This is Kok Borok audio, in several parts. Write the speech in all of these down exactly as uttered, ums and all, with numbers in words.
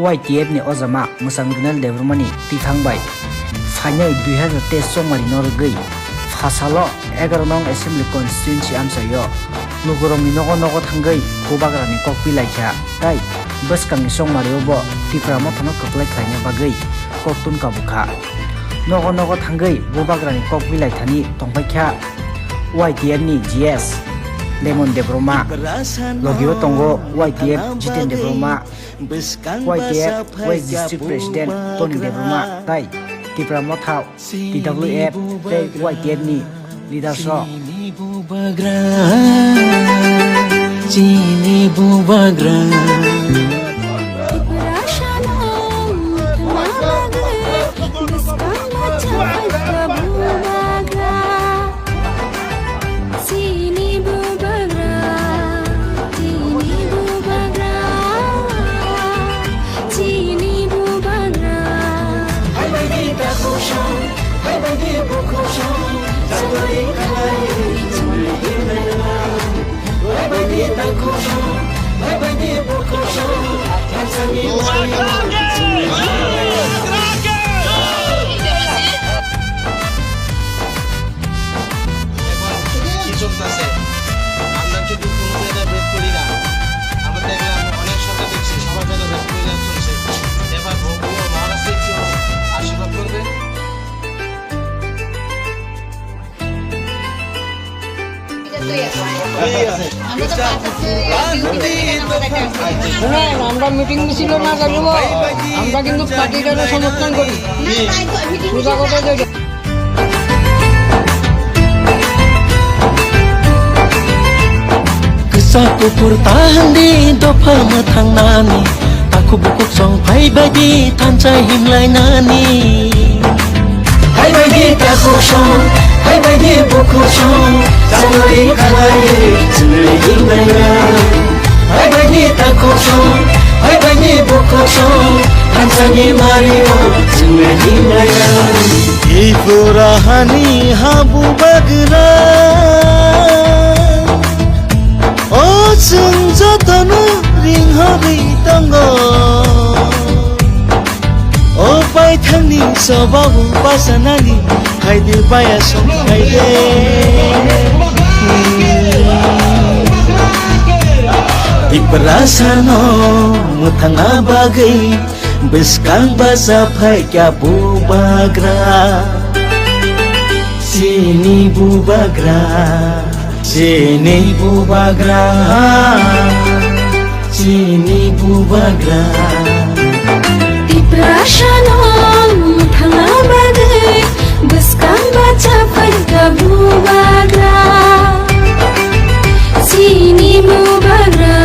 Y T F ni ojama Mwchang Runal Debbarma ni tithang bai phainai dui hazar teis chongmari no rwgwi phasalo egaroh nong Assembly Constituency amchaio lukurokni nogo nogo thangwi bubagrani kok pi laikha tei bwskangni chongmario bo Tipra Mothano kwplai khlaina bagwi koktun kabukha. Nogo nogo thangwi bubagrani kok pi laithani tongphaikha Y T F ni G S Lemon Debbarma, logio tongo Y T F Jiten Debbarma, Y T F West District President Tony Debbarma tei Tipra Motha T W F tei Y T F ni leaders rok. Chini bubagra, chini bubagra. Chini bubagra, chini bubagra, chini bubagra. Hai bai di ta khosong, hai bai di bo khosong, chagori khalai chini bubagra. Hai bai di ta khosong, hai bai di bo khosong, thansa ni. এখন কি চলতেছে? আমরা কিন্তু কোনো জায়গায় ভেদ করি না। আমরা দেখলাম অনেক সরকার দেখছি, সবার সাথে ভেদ করে চলছে। এবার ভগবান মহারাষ্ট্রের জন্য আশীর্বাদ করবেন। আমরা মিটিং মিছিল না করব, আমরা কিন্তু পার্টিটারে সমর্থন করি। সোজা কথা যে Kwchak kuphur ta hwn di dopha mwthang nani, takhuk bukhuk song phai bai di thansa himlai nani. Hai bai di takhuk song, hai bai di bukhuk song, chagori khalai chwngwi himlai nani. Hai bai di takhuk song, hai bai di bukhuk song, thansa ni mari o chwngwi himlai nani. Tripura hani habu bagra, o chwng jotono ringhorwi tongo. O paithakni chobabu bachanani, phaidi baya song phaide. Tiprasano mwthangna bagwi bwskang bacha phaikha bubagra. Chini bubagra, chini bubagra, chini bubagra. Tiprasano mwthangna bagwi bwskang bacha phaikha bubagra. Chini bubagra,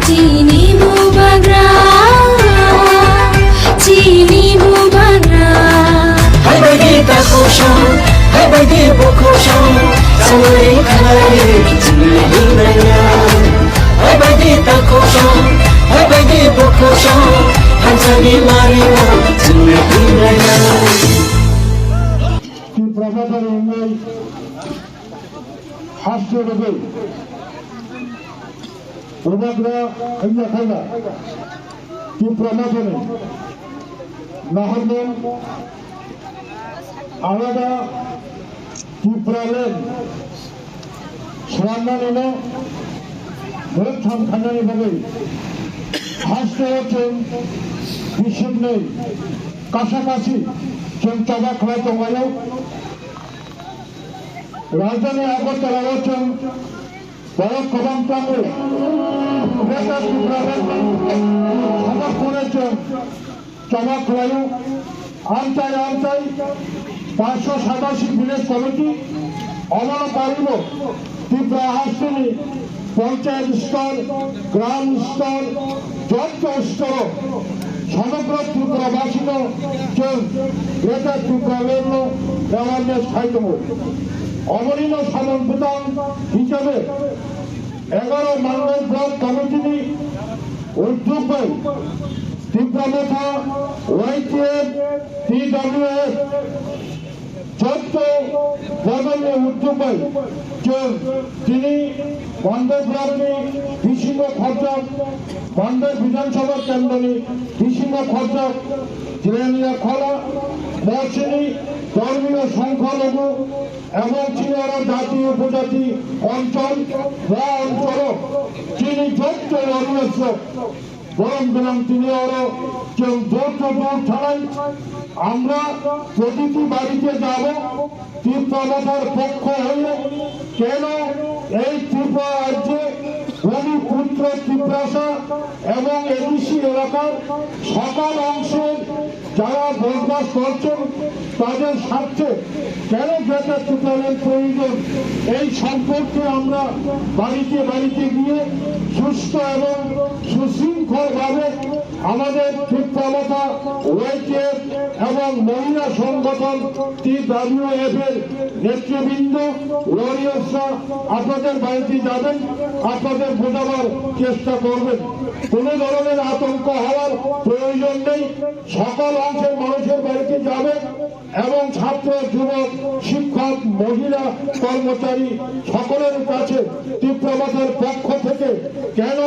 chini bubagra, chini bubagra. Hai bai di takhuk song, hai bai di bukhuk song, chwngwi khalai chwngwi himlai nani. Hai bai di takhuk song, hai bai di bukhuk song, thansa ni mari o chwngwi himlai nani. Tipra Mothani wngwi haste rwgwi bubagra wngya khaina Tipra Mothani naharmung alada Tipraland swrangmanino mwthang khainani bagwi haste o chwng bisingni kasa kasi chwng choba khlai tonglaio. Rajdhani Agartala o chwng borok kwbang tongo. Greater Tipraland ni somorthone chwng choba khlaio. Amchai amchai paanch sho satashi village committee, omono paribo Tripura hasteni panchayat stor, gram stor, jotto stor o somogro Tripura basino chwng Greater Tipraland no awareness khai tongo. Omonino samung bwtang hisabe egaro Mangnai Block Committee ni uddog bai Tipra Motha, Y T F, T W F, jotto bodolni uddog bai Chwng tini Mandai blockni bisingo khorjak, Mandai Bidhan Sabha kendroni bisingo khorjak Jirania Khola, bo chini dhormiyo songkhalogu ebong chini oro jati upojati onchol, bo oncholo chini jotto warriors rok Borom gwnang tini oro chwng door to door thanai, আমরা প্রতিটি বাড়িতে যাব, তিপ্রা মথার পক্ষ হয়ে। কেন এই ত্রিপুরা রাজ্যে ভূমিপুত্র তিপ্রাসা এবং এডিসি এলাকার সকল অংশের যারা বসবাস করছেন তাদের স্বার্থে কেন গ্রেটার টিপ্রাল্যান্ড প্রয়োজন, এই সম্পর্কে আমরা বাড়িতে বাড়িতে গিয়ে সুস্থ এবং সুশৃঙ্খলভাবে আমাদের ত্রিপুরা মথা, ওয়াইটিএফ এবং মহিলা সংগঠন টিডাব্লিউএফ এর নেতৃবৃন্দ, ওয়ারিয়ার্সরা আপনাদের বাড়িতে যাবেন, আপনাদের বোঝাবার চেষ্টা করবেন। কোনো ধরনের আতঙ্ক হওয়ার প্রয়োজন নেই। সকল অংশের মানুষের বাড়িতে যাবে এবং ছাত্র, যুবক, শিক্ষক, মহিলা, কর্মচারী সকলের কাছে ত্রিপুরা মথার পক্ষ থেকে কেন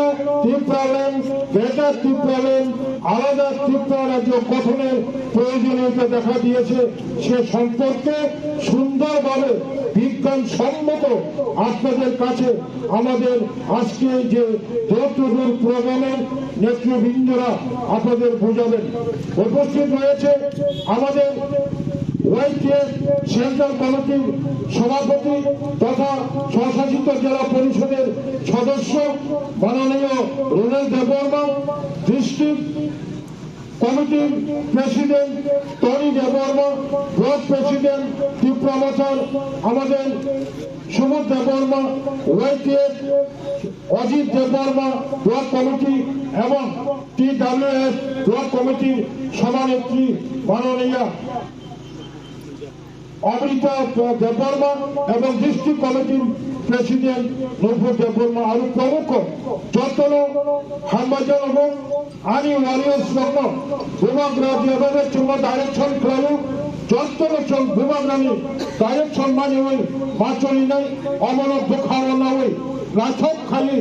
ত্রিপুরাল্যান্ড, গ্রেটার টিপ্রাল্যান্ড, আলাদা ত্রিপুরা রাজ্য গঠনের প্রয়োজনীয়তা দেখা দিয়েছে, সে সম্পর্কে সুন্দরভাবে বিজ্ঞানসম্মত আপনাদের কাছে আমাদের আজকে যে ডোর টু ডোর প্রোগ্রামের নেতৃবৃন্দরা আপনাদের বোঝাবেন। উপস্থিত রয়েছে আমাদের ওয়াইটিএফ সেন্ট্রাল কমিটির সভাপতি তথা স্বশাসিত জেলা পরিষদের সদস্য মাননীয় রুনেল দেববর্মা, ডিস্ট্রিক্ট কমিটির president Tony Debbarma, block president Tripura মথার আমাদের সুবোধ দেববর্মা, ওয়াইটিএফ অজিত দেববর্মা, ব্লক কমিটি এবং টিডাব্লিউএফ ব্লক কমিটির সভানেত্রী মাননীয়া অমৃতা দেববর্মা এবং ডিস্ট্রিক্ট কমিটির প্রেসিডেন্ট নূপুর দেববর্মা আরো প্রমুখ যতন হামবাজার এবং ani warriors rokno bubagra jebabe chwngno direction khlaio, jotono chwng bubagrani direction maniwi macholinai, omono bwkhao nawi naithok khaiwi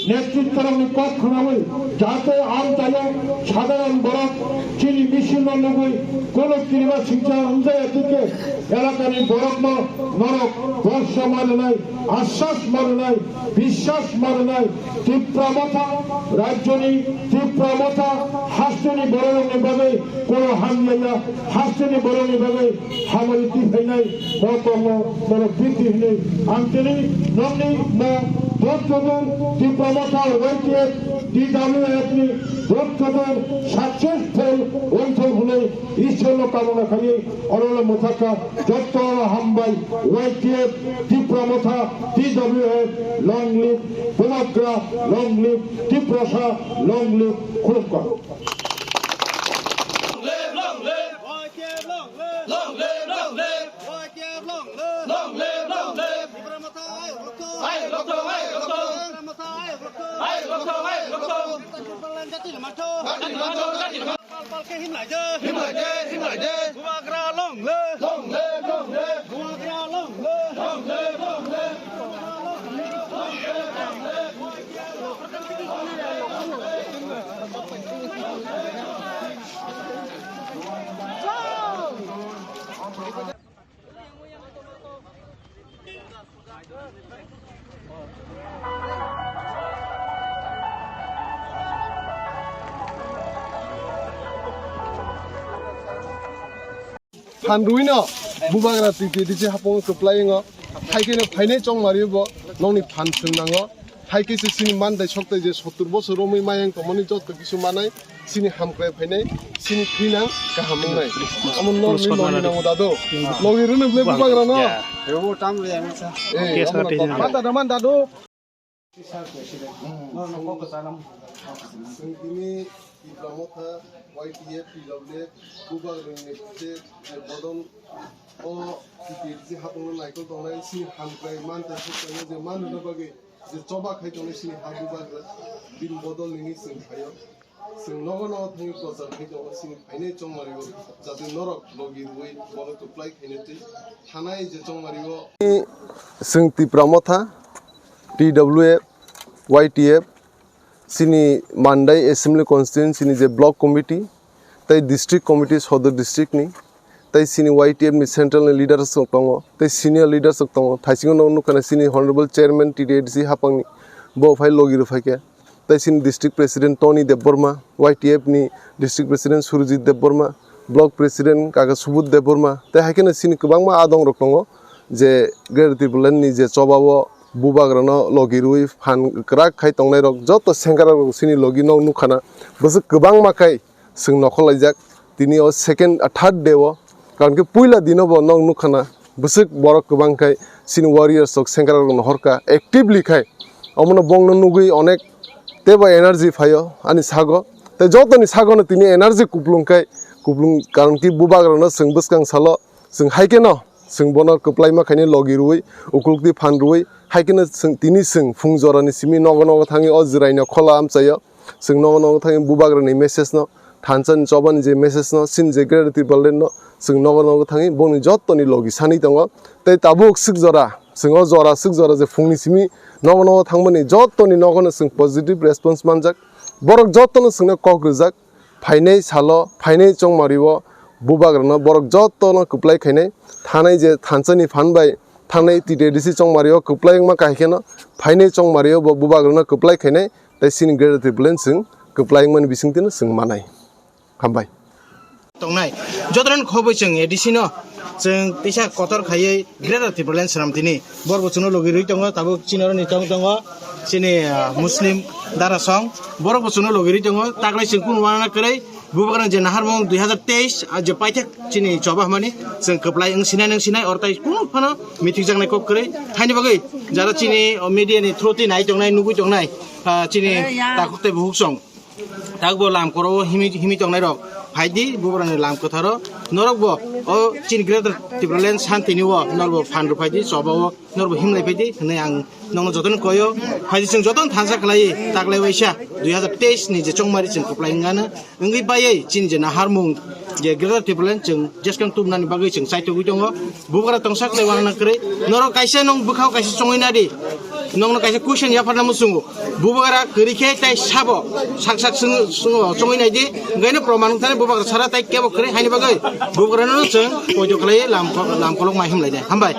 netritwrokni kok khnawi, jate amchaio sadharon borok chini misilno nugwi kono kiriba singcha wngjaya tike elakani borokno norok bhorsa mananai, ashas mananai, biswas mananai, Tipra Motha rajyoni, Tipra Motha hasteni bororokni bagwi kono hamyaya, hasteni bororokni bagwi hamari twi phainai motorno norok bidi hwnwi ang tini nokni mo dot dodon Tipra Motha Y T F, T W F ni dot dodon successful wngthok hwnwi Ishorno kamona khaiwi orono mwthakha. Jotto hambai, Y T F, Tipra Motha, T W F, long live Bubagra, long live Tiprasa, long live Khulumkha. Long live, long live. Y T F long live. Long live, long live. Y T F long live. Long live, long live. Tipra Motha ayuk rokto. Ayuk rokto, ayuk rokto. Tipra Motha ayuk rokto. Ayuk rokto, ayuk rokto. Jati ni mantho. Jati ni mantho, jati ni mantho. Pal pal khe himlai de. Himlai de, himlai de. Bubagra long live. Long live, long live. Bubagra long live. Long live, long live. Phan rwino bubagra twi twi twi se hapung kwplai wngo. Hai kheno phainai chongmari bo nokni phan chwng nango. Hai khe se chini mantai soktai je sottur bosor romwi mayang tongmani joto kisu manai. Chini hamkrai phainai, chini thwinang kaham wngnai. Amo nokni nokni nango dado. Nokni rwno ble bubagra no. Ebo tam le ang sa. Eh, amo no kok. Manda da manda do. Chwng tini Tipra Motha, Y T F, T W F, bubagrani je bodol o T T C hapungno naikol tongnai, chini hamkrai mantai soktai je manna bagwi je choba khai tongnai chini ha bubagra, bini bodol nini chwng phaio. Chwng nogo nogo thangwi prochar khai tongo, chini phainai chongmario jati norok logi rwui bono kwplai khaina twi thanai je chongmario. Chwng Tipra Motha, T W F, Y T F, chini Mandai Assembly Constituency ni je Block Committee tei District Committee Sodor District ni, tei chini Y T F ni central ni leaders rok tongo, tei senior leaders rok tongo. Thaisingo no nukha na chini Honorable Chairman T T A D C hapang ni, bo phai logi rw phai khe. Tei chini District President Tony Debbarma, Y T F ni District President Surjit Debbarma, Block President Kaka Subudh Debbarma, tei hai kheno chini kwbangma adong rok tongo, je Greater Tipraland ni je choba o bubagrano logi rwui phan kwrak khai tongnai rok joto sengkrak rok chini logi no nukha na. Bwswk kwbangma khai chwng nokhorlaijak tini o second, ah, third day o, karon khe puila dino bo nok nukha na bwswk borok kwbang khai chini warriors rok sengkrak rok no horka actively khai, omono bongno nugui onek teibo energy phaio ani sago, tei jotoni sagono tini energy kuplung khai kuplung, karon khe bubagrano chwng bwskang salo chwng hai kheno chwng bono kwplaima khainai logi rwui ukulukti phan rwui hai kheno chwng tini chwng phung jorani simi nogo nogo thangwi o jwraino khola amchaio. Chwng nogo nogo thangwi bubagrani message no, thansa ni choba ni je message no, chini je Greater Tipraland no chwng nogo nogo thangwi bongni jottoni logi sanwi tongo. Tei tabuk swk jora, chwng o jora swk jora je phungni simi nogo nogo thangmani jottoni nogo no chwng positive response manjak. Borok jottono chwngno kok rwjak, phainai salo, phainai chongmario bubagrano borok jottono kwplai khainai, thanai je thansa ni phan bai thanai T T A D C chongmario kwplai wngma kahai kheno phainai chongmario bo bubagrano kwplai khainai. Tei chini Greater Tipraland chwng kwplai wngmani bisingtwino chwng manai. Hambai. Tongnai. Jotono khoboi chwng A D C no chwng teisa kotor khaiwi Greater Tipraland swnam tini. Borok bo chwngno logi rwi tongo, tabuk chini oroni tong tongo, chini, ah, Muslim darasong. Borok bo chwngno logi rwi tongo, taklai chwng kunu wana kwrwi. Bubagrano je naharmung dui hazar teis, ah, je paithak chini choba hwnmani chwng kwplai wng sinai, wng sinai, oro tai kunu phano mithikjaknai kok kwrwi. Haini bagwi jara chini, oh, media ni through twi nai tongnai, nugui tongnai, ah, chini takhuk tei bukhuk song. Takbo lam koro o himi, himi tongnai rok phaidi, bubagrani lam kwtharo norok bo o chini Greater Tipraland santini o norok bo phan rw phaidi, choba o norok bo himlai phaidi hwnwi ang nokno jotono koyo. Phaidi chwng jotono thansa khlai taklai waisa dui hazar teis ni je chongmari chwng kwplai wngano wngwi baiwi chini je naharmung je Greater Tipraland chwng jeskang tubunani bagwi chwng chaitugwi tongo. Bubagra tongsa khlai wanana kwrwi. Norok kaisa nwng bwkhao kaisa chongwi nadi. Nwngno kaisa question yapharna muchungo. Bubagra kwrwi khe tai sabo sak sak swng-, swng-, chongwi naidi. Hwnkhe no proman wngthani bubagra sara tai kebo kwrwi haini bagwi. Bubagrano chwng poito khlai lam ko-, lam kolok mai himlai de. Hambai.